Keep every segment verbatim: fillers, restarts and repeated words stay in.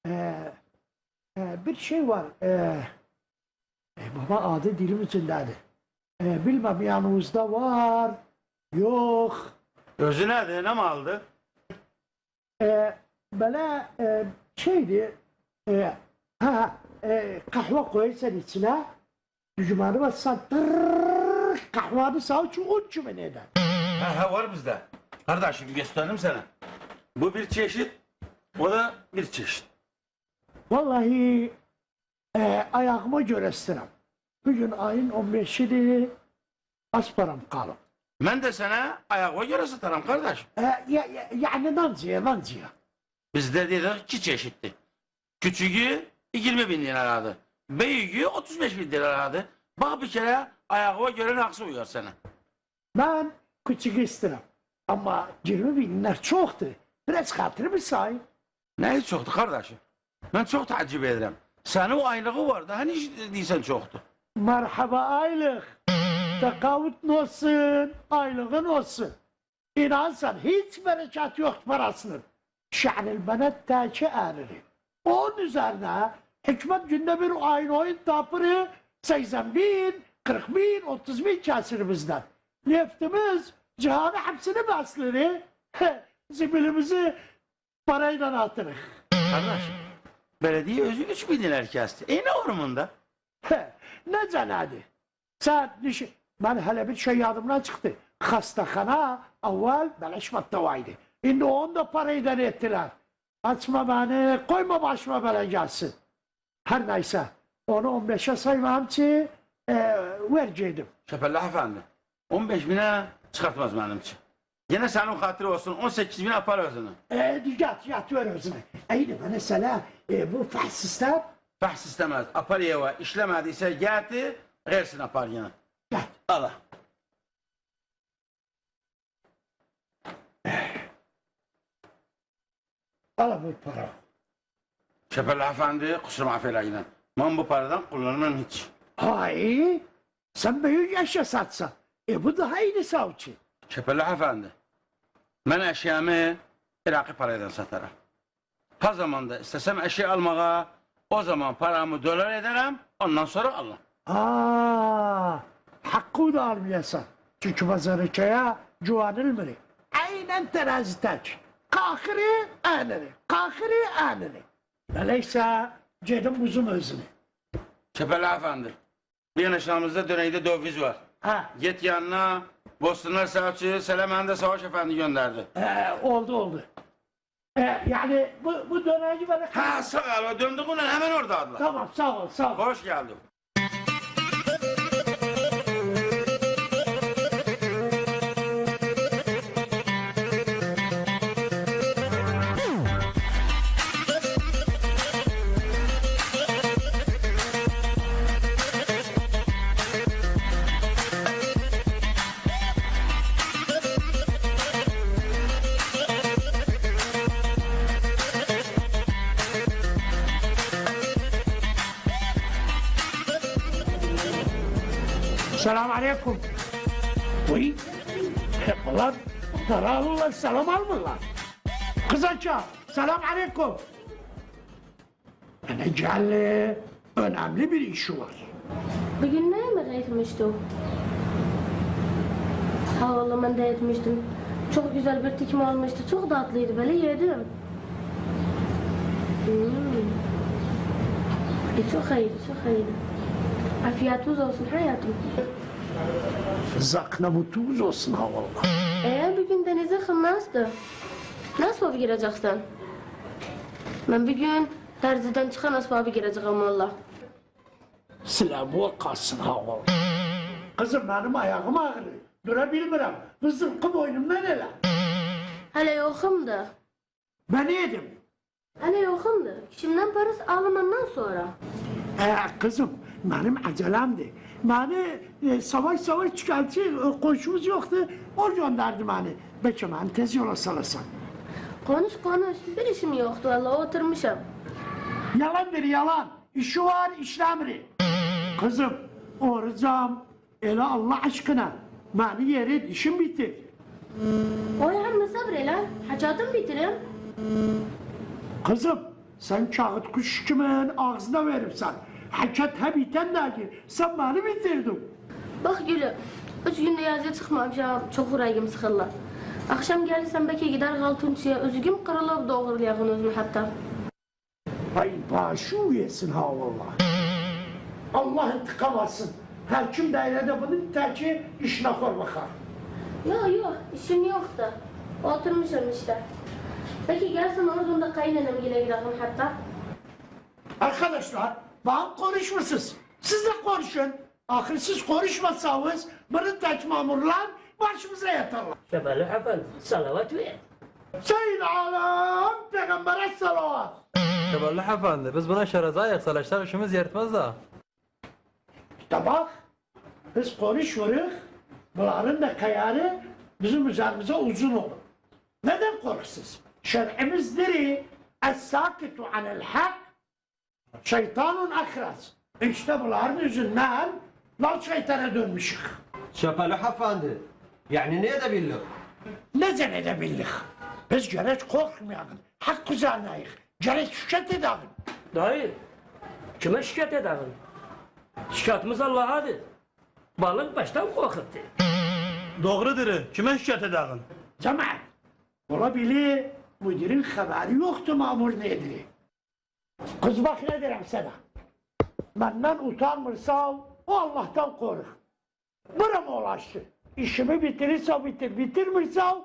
ائ، ائ، بیر شئی وار. ائ، ائ، بابا، آدی دیلیم اوستونده‌دیر. ائ، بیلمم، یانینیزدا وار، یوخ. اؤزو نه‌دیر، نه مالدیر؟ ائ، بئله، ائ، شئیدیر، ائ، هه، هه، ائ، قهوه قویورسان ایچینه، دوشمنی وار، سن دیر، قهوه‌نی ساوور کی، اون کیمی ائدر. هه، هه، وار بیزده. قارداشیم، گؤستریم سنه. بو بیر چئشید، او دا بیر چئشید. واللهی، ائ، آیاغیما گؤره ایسته‌ییرم. بو گون آیین اون بئشیدیر، آز پارام قالیب. من ده سنه آیاغیوا گؤره ساتارام، قارداش. ائ، یا، یا، یعنی نانجایا، نانجایا. بیزده دئییریک ایکی چئشیددیر. کوچویو ایگیرمی مین دیناردیر. بؤیویو اوتوز بئش مین دیناردیر. باخ، بیر کره آیاغیوا گؤره نه هانسی اویار سنه. من کوچویو ایسته‌ییرم. آمما ایگیرمی مین دینار چوخدور. بیر آز خاطیریمی سای. نه چوخدور، قارداشیم؟ من چوخ تعجب ائدیرم. سنین او آیلیغین وار دا، هانی دئییرسن چوخدور؟ مرحبا آیلیق. تقاوتون اولسون، آیلیغین اولسون. اینانسان، هئچ برکت یوخدور پاراسینین. شأن المنه تکی اریری. اونون اوزرینه حکمت گونده بیر آیین اویون تاپیر، سکسن مین، قیرخ مین، اوتوز مین کسیر بیزدن. نفتیمیز جهانی هامیسینی بسله‌ییر. زیبیلیمیزی پارایلا آتیریق. قارداشیم، بلدیه اؤزو اوچ مین دینار کسدی. ائ، نه اولور بوندا؟ هه، نئجه نه‌دیر؟ سن نیشی-، من هله بیر شئی یادیمدان چیخدی. خسته‌خانا اول بلش مدّه وار ایدی. ایندی اونو دا پارایلا ائتدیلر. آچما منی، قویما باشیما بلا گلسین. هر نه‌یسه، اونو اون بئشه سای منیم اوچون، ائ، وئر گئدیم. کپرلک افندی، اون بئش مینه چیخارتماز منیم اوچون. یئنه سنین خاطیرین اولسون، اون سککیز مین آپار اؤزونه. ائ، یات، یات، وئر اؤزونه. ائ، ایندی منه سنه، ائ، بو فحص ایستر؟ فحص ایسته‌مز. آپار ائوه، ایشله‌مه‌دیسه گتیر، غیرسینی آپار یئنه. یات. آلا. آلا بو پارا. کپرلک افندی، قوسوروم، عفو ائله‌یین. من بو پارادان قوللانمام هئچ. آی، سن بؤیوک اشیا ساتسان. ائ، بو داها اییدی ساو کی. کپرلک افندی، من اشیامی عراقی پارایلا ساتارام. هر زامان دا ایسته‌سم اشیا آلماغا، او زامان پارامی دلار ائدرم، اوندان سونرا آللام. آ، حاققی دا آلمایاسان. چونکی بازارکایا گوونیلمیر. عیناً ترازی تک. قالخیر، انیر. قالخیر، انیر. بئله ایسه، گئدیم بوزوم اؤزونو. کپرلک افندی، بو یاناشیغیمیزدا دؤنکده دؤویز وار. هه. گئت یانینا، بوستونلار ساغ اول کی، سلام، منی ده ساواش افندی گؤندردی. هه، اولدو، اولدو. ائ، یعنی، بو، بو دؤنگی منه... هه، ساغ اول، او دؤندویونله همن اورادادیلار. تامام، ساغ اول، ساغ اول. خوش گلدین. سلام علیکم. اوی، بونلار دارالیرلار، سلام آلمیرلار. قیز آچا، سلام علیکم. منه گلدی، اؤنملی بیر ایشی وار. بوگون نه یئمک ائتمیشدین؟ ها، والله من ده ائتمیشدیم. چوخ گؤزل بیر تیکمه اولموشدو. چوخ دادلی ایدی، بئله یئدیم. هوم. ائ، چوخ ایدی، چوخ ایدی. عافیتینیز اولسون، حیاتیم. زاخناموتوز اولسون، ها، والله. ائ، بوگون ده نئجه خیمناسدی؟ نه اسبابی گیره‌جکسن؟ من بوگون درزیدن چیخان اسبابی گیره‌جه‌یم، والله. سیله‌وی قالسین، ها، والله. قیزیم، منیم آیاغیم آغریر. دورا بیلمیرم. قیزیم، قیب بوینومدان ائله. هله یوخومدور. به نه ائدیم؟ هله یوخومدور. ایشیمدن پاراس آلیم اوندان سونرا. ائ، قیزیم، منیم عجله‌مدیر. منی، ائ، ساواش، ساواش توکلچی، ائ، قونشوموز یوخدور، او گؤندردی منی. بلکه منی تئز یولا سالاسان. قونوش، قونوش. بیر ایشیم یوخدور، والله، اوتورموشام. یالان دئییر، یالان. ایشی وار، ایشله‌میر. قیزیم، اوروجام، ائله الله عشقینه، منی یئرین، ایشیم بیتیر. اوی، همه صبر ائله، حاجاتیمی بیتیریم. قیزیم، سن کاغیذ قوش کیمین آغزینا وئریبسن. حرکت هه بیتن دئییل، سن منی بیتیردین. باخ، گولو، اوچ گوندور یازییا چیخمامیشام، چوخ اوره‌ییم سیخیلیر. آخشام گلیرسن، بلکه گئدریک آلتونچویا، اوزوگوم قیریلیب، دوغرولایاق اونو اؤزونه حتی. آی، باشین یئسین ها، والله. الله انتقام آلسین. هر کیم دایره‌ده بونون تکی ایشینه خور باخار. یوخ، یوخ، ایشیم یوخدور. اوتورموشام ایشده. بلکه گلسن اونو، بونو دا قاینانام گیله گیره‌ییم حتی. آرخاداشلار، باخین، قونوشمورسونوز. سیز ده قونوشون. آخی سیز قونوشماسانیز، بونو تک مأمورلار باشیمیزا یاتارلار. شبلی افندی، صلوات وئر. سید عالم پیغمبره صلوات. شبلی افندی، بیز بونا شرازاییق، سالاشساق ایشیمیز ییرتماز دا. ایشته باخ، بیز قونوشموروق، بونلارین دا خیالی بیزیم اوزریمیزه اوزون اولور. ندن قورخورسوز؟ شرعیمیز دئییر، الساکت عن الحق شیطان اخرس. ایشته بونلارین اوزوندن لال شیطانا دؤنموشوک. شبلی افندی، یعنی نه ائده بیلیریک؟ نئجه نه ائده بیلیریک؟ بیز گرک قورخمایاق، حق اوزرینه‌ییک. گرک شکایت ائدک. دایی، کیمه شکایت ائدک؟ شکایتیمیز آللاهادیر. بالیق باشدان قورخوبدور. دوغرو دئییر، کیمه شکایت ائدک؟ جماعت، اولا بیلیر، مدیرین خبری یوخدور مأمور نه ائدیر. قیز، باخ، نه دئییرم سنه. مندن اوتانمیرسان، او آللاهدان قورخ. بورام اولاشدی. ایشیمی بیتیریرسن، بیتیر، بیتیرمیرسن،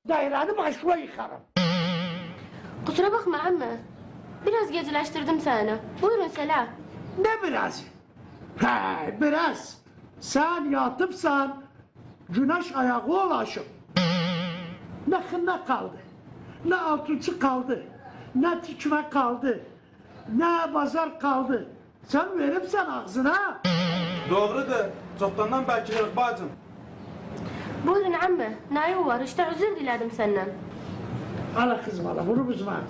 دایره‌نی باشینا ییخارام. قوسورا باخما، عمی. بیر آز گئجلشدیردیم سنی. بویورون، سلام. نه بیر آزی؟ هه، بیر آز. سن یاتیبسان، گونش آیاغی اولاشیب. نه خینا قالدی، نه آلتونچو قالدی، نه تیکمه قالدی، نه بازار قالدی. سن وئریبسن آغزینا. دوغرودور، چوخداندان بلکیدیر، باجیم. بویورون، عمی، نه‌یین وار؟ ایشته عذر دیله‌دیم سندن. آلا قیزیم، آلا، بونو بوزماغین.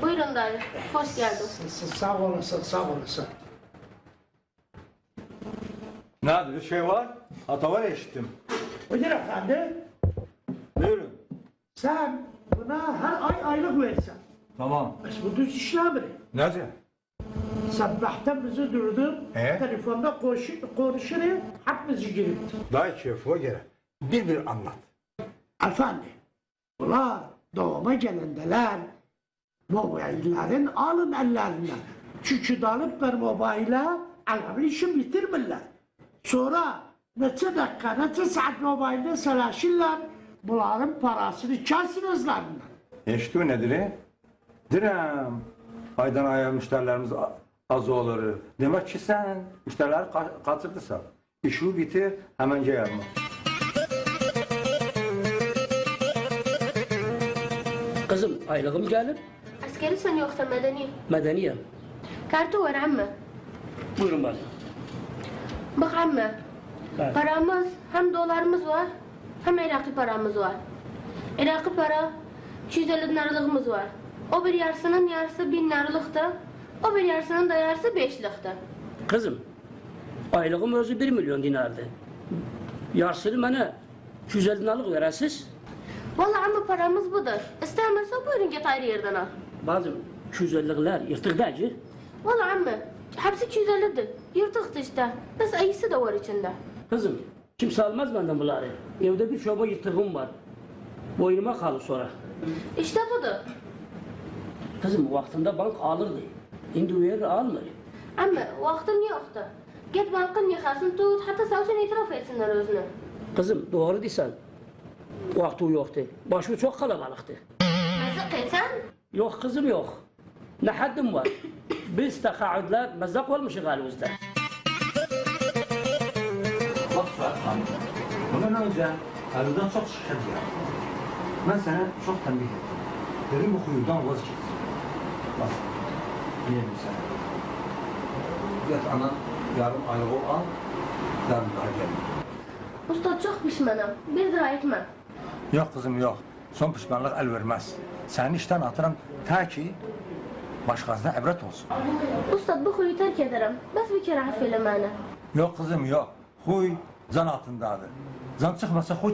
بویورون دایی، خوش گلدین. سا-، سا-، ساغ اولاسان، ساغ اولاسان. نه‌دیر، بیر شئی وار؟ آتاوار ائشیتدیم. مدیر افندی. بویورون. سن بونا هر آی آیلیق وئریرسن. تامام. بس بو دوز ایشله‌میر. نئجه؟ صاباحدان بیزی دوردوب، هه؟ تلفوندا قوشو-، قونوشور، هامیمیزی گیریب. دای کئیفیوه گؤره بیر-بیر آنلات. افندی، بونلار دوغوما گلنده‌لر، موبایل‌لرین آلین اللریندن. چونکی دالیبلار موبایله، علوی ایشی بیتیرمیرلر. سونرا نئچه دقیقه، نئچه ساعات موبایلدا سئلشیرلر، بونلارین پاراسینی کسین اؤزلریندن. ائشیتدین نه دئییر؟ دئییرم، آیدان آیا مشتری‌لریمیز آ-، آز اولور. دئمک کی، سن مشتری‌لری قا-، قاچیردیسان. ایشی بیتیر، همن گل یانیما. قیزیم، آیلیغیم گلیب. عسکری‌سن یوخسا مدنی؟ مدنی‌یم. کارتین وار، عمی؟ بویورون، باجی. باخ، عمی، بلی. پارامیز، هم دلاریمیز وار، هم عراقی پارامیز وار. عراقی پارا ایکی یوز اللی دینارلیغیمیز وار. او بیر یاریسینین یاریسی مین دینارلیقدیر، او بیر یاریسینین دا یاریسی بئشلیقدیر. قیزیم، آیلیغیم اؤزو بیر میلیون دیناردیر. یاریسینی منه ایکی یوز اللی دینارلیق وئره‌سیز؟ والله، عمی، پارامیز بودور. ایسته‌میرسن، بویورون، گئت آیری یئردن آل. باجیم، ایکی یوز اللی‌لر ییرتیق دئییل کی. والله، عمی، هپسی ایکی یوز اللی‌دیر. ییرتیقدیر ایشته. بس ایی‌سی ده وار ایچینده. قیزیم، کیمسه آلماز مندن بونلاری. ائوده بیر شوبا ییرتیغیم وار. بوینوما قالیر سونرا. ایشته بودور. قیزیم، واختیندا بانک آلیردی. ایندی وئریر، آلمیر. عمی، واختیم یوخدور. گئت بانکین یاخاسینی توت، حتی ساوسون اعتراف ائتسینلر اؤزونه. قیزیم، دوغرو دئییرسن. واختیم یوخدور. باشیم چوخ قالابالیقدیر. مزق ائتن؟ یوخ، قیزیم، یوخ. نه حدیم وار؟ بیز تقاعدلر مزق اولموشوق الیمیزده. باخ، سعید خانیم، بوندان اؤنجه الیندن چوخ شرکت یاردی. من سنه چوخ تنبیه ائتدیم. دئدیم، بو خویوندان واز کئچ. باخ، نییه بیلسن؟ گئت آنان یاریم آیلیغی آل، یاریم داها گلمه. اوستاد، چوخ پیشمانام. بیر داها ائتمه. یوخ، قیزیم، یوخ. سون پیشمانلیق ال وئرمز. سنی ایشدن آتیرام، تا کی باشقاسینا عبرت اولسون. اوستاد، بو خویو ترک ائده‌رم. بس بیر کره عفو ائله منی. یوخ قیزیم، یوخ. خوی جان آلتیندادیر. جان چیخماسا خوی